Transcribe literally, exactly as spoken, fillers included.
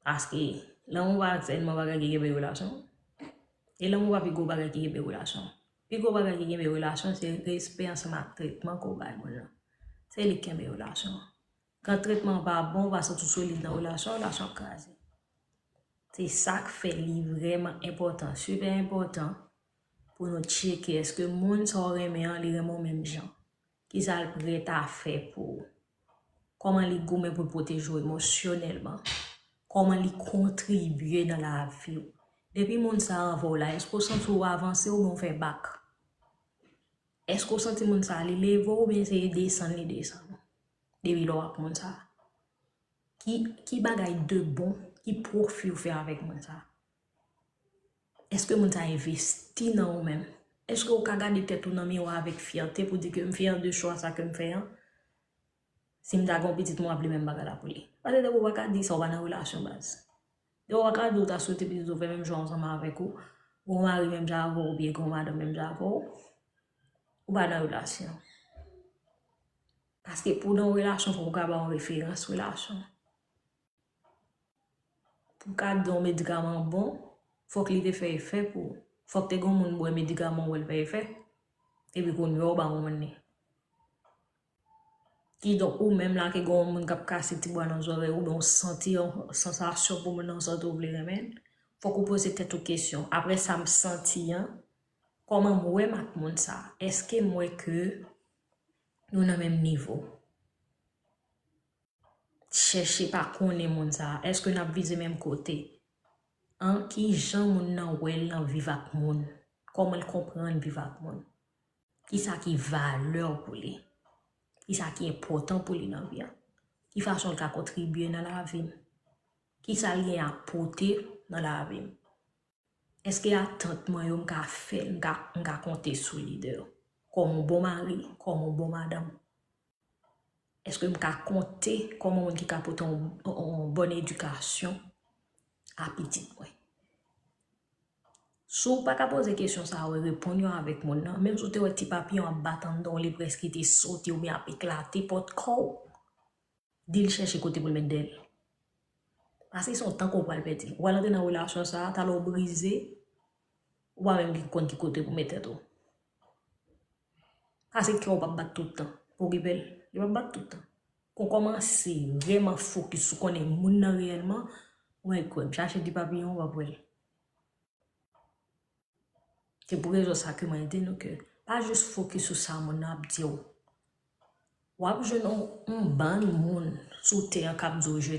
Paske lanmou pa sèlman bagay ki kenbe relasyon. E lanmou pa pi gwo bagay ki kenbe relasyon. Pi gwo bagay ki kenbe relasyon se respè ansanm ak tretman ke w bay moun nan. Se li ki kenbe relasyon an. Kan tretman an pa bon, ou pa santi w solid nan relasyon an, relasyon an ap kraze. Se sa k fè li vrèman enpòtan, sipè enpòtan pou nou tcheke èske moun sa w renmen an, li renmen w menm jan. Kisa l prèt a fè pou ou? Kòman li goumen pou l pwoteje w emosyonèlman? Kòman li kontribye nan lavi w? Depi moun sa a anvè w la, èske w santi w avanse oubyen w fè bak? Èske w santi moun sa a li leve w oubyen se desann li desann ou? Depi lè w ak moun sa a. Ki, ki bagay de bon, ki pwofi w fè avèk moun sa a? Èske moun sa a envesti nan ou menm? Èske w ka gade tèt ou nan miwa avèk fyète pou di ke m fyè de chwa sa ke m fè an? Si m ta gen yon pitit, mwen ap li menm bagay la pou li. Paske depi w pa ka di sa, w pa nan relasyon baz. Depi w pa ka di w ta swete pitit ou fè menm chwa ansanm avèk ou, gen yon mari menm jan avè w, oubyen gen yon madanm menm jan avè w, ou pa nan relasyon. Paske pou w nan yon relasyon, fòk ou ka ba yon referans relasyon. Pou w ka di yon medikaman bon, fòk li te fè efè pou ou. Fòk te gen yon moun bwè medikaman w wè l fè efè. Epi kounye a w ba yon moun li. Kidonk, ou menm la ke gen yon moun k ap kase ti bwa nan zòrèy ou, oubyen w santi yon sansasyon pou moun nan w santi w vle renmen l, fòk ou poze tèt ou kesyon. Apre sa m santi an, kòman m wè m ak moun sa a? Èske m wè ke nou nan menm nivo? Chèche pa konnen moun sa a. Èske n ap vize menm kote? An ki jan moun nan wè l nan viv ak moun? Kòman l konprann viv ak moun? Kisa ki valè pou li? Kisa ki enpòtan pou li nan vi a? Ki fason l ka kontribye nan lavi m? Kisa l gen a pote nan lavi m? Èske atant mwen yo m ka fè l, m ka, m ka konte sou li de yo? Kòm yon bon mari, kòm yon bon madanm? Èske m ka konte kòm yon moun ki ka pote yon, yon, yon bòn edikasyon a pitit mwen? Si w pa ka poze kesyon sa yo e reponn yo avèk moun nan, menm si w te wè ti papiyon ap bat anndan w, li prèske te sote oubyen ap eklate pòt kò w, di l chèche kote pou l met dèyè l. Paske se yon tan ke w pral pèdi. Ou pral antre nan relasyon sa a, talè w brize, ou pa menm ki konn ki kote pou met tèt ou. Paske kè w p ap bat tout tan pou okipe l. Li p ap bat tout tan. Kon kòmanse vrèman fokis sou konnen moun nan reyèlman, ou mèt kwè m chache ti papiyon, w ap wè l. Se pou rezon sa ke mwen di nou ke pa jis fokis sou sa moun nan ap di w. W ap jwenn yon, yon bann moun sou tè an k ap di w je